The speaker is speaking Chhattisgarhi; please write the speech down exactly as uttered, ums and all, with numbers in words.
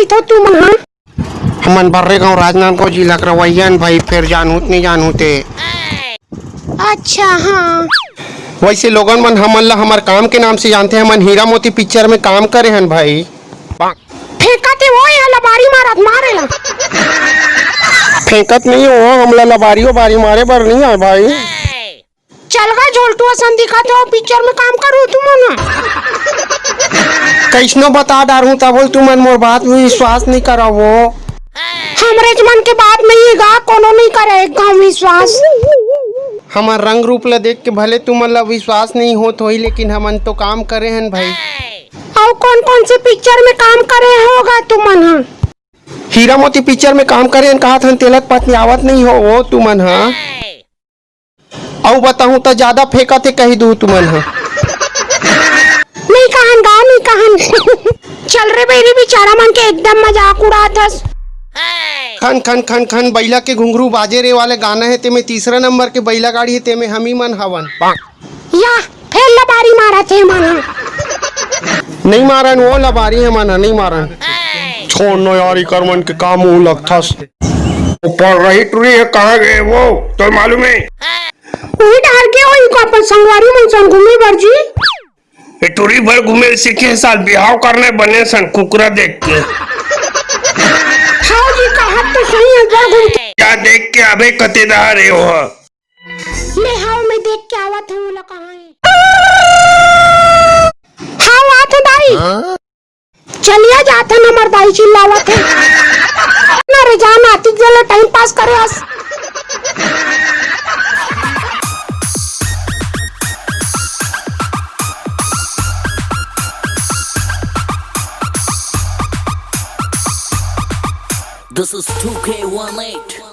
तो तुमन ह? हमन बर्रे गांव, राजनांदगांव जिला के रवैया हन भाई, फेर जानहू त नहीं जानहू ते। अच्छा, हाँ। वैसे लोगन मन हमन ला हमर काम के नाम से जानथे, हमन हीरा मोती पिक्चर में काम करे हन भाई। फेंकत हे वो, ये लबारी मारत, मार एला। फेंकत नहीं हो, हमला लबारी उबारी मारे बर नहीं आए भाई। चल गा झोलटू असन दिखत हो, पिक्चर में काम करू तुमन ह। कइसनो बता डारहूं तभो ले तुमन मोर बात में विश्वास नहीं करव वो। हमरेच मन के बात नहीं हे गा, कोनो नहीं करे एक घांव विश्वास। हमर रंग रूप ला देख के भले तुमन ला विश्वास नहीं होत होही, लेकिन हमन तो काम करे हन भाई। अउ कौन कौन से पिक्चर में काम करे हो गा तुमन ह? हीरा मोती पिक्चर में काम करे हन, कहत हन तेलक पत्नी आवत नहीं हो वो तुमन ह। अउ बताहूं त ज्यादा फेंकत हे कही दू तुमन ह। नहीं कहन गा, नहीं कहन। चल रे बहिरी, बिचारा मन के एकदम मजाक उड़ात हस। खन खन खन खन बइला के घुंघरू बाजे रे वाले गाना हे, तेमे तीसरा नंबर के बइला गाड़ी हे, तेमे हमी मन हवन। या, फेर लबारी मारत हे मन ह। नहीं मारन वो लबारी, हमन ह नहीं मारन। छोड़ न यार, इकर मन के का मुंह लगथस। ऊपर रही टुरी हे, कहाँ गए वो, तोर मालूम हे? उही डहर गे होही का अपन संगवारी मन संग घूमे बर जी। ए टुरी भर घूमे सीखे साल, बिहाव करने बने सन कुकरा देख के। हाँ जी, कहत तो सही हे, बड़ घूम के। क्या देख के अबे कते डहर हे वो? ले हाव, मैं देख के आवत हूँ, ओला कहाँ हे? हाव, आत हूँ दाई। चलिया जात हन, हमर दाई चिल्लावत हे। ना रे जान, आतिक जले टाइम पास करे अस। This is two K one eight.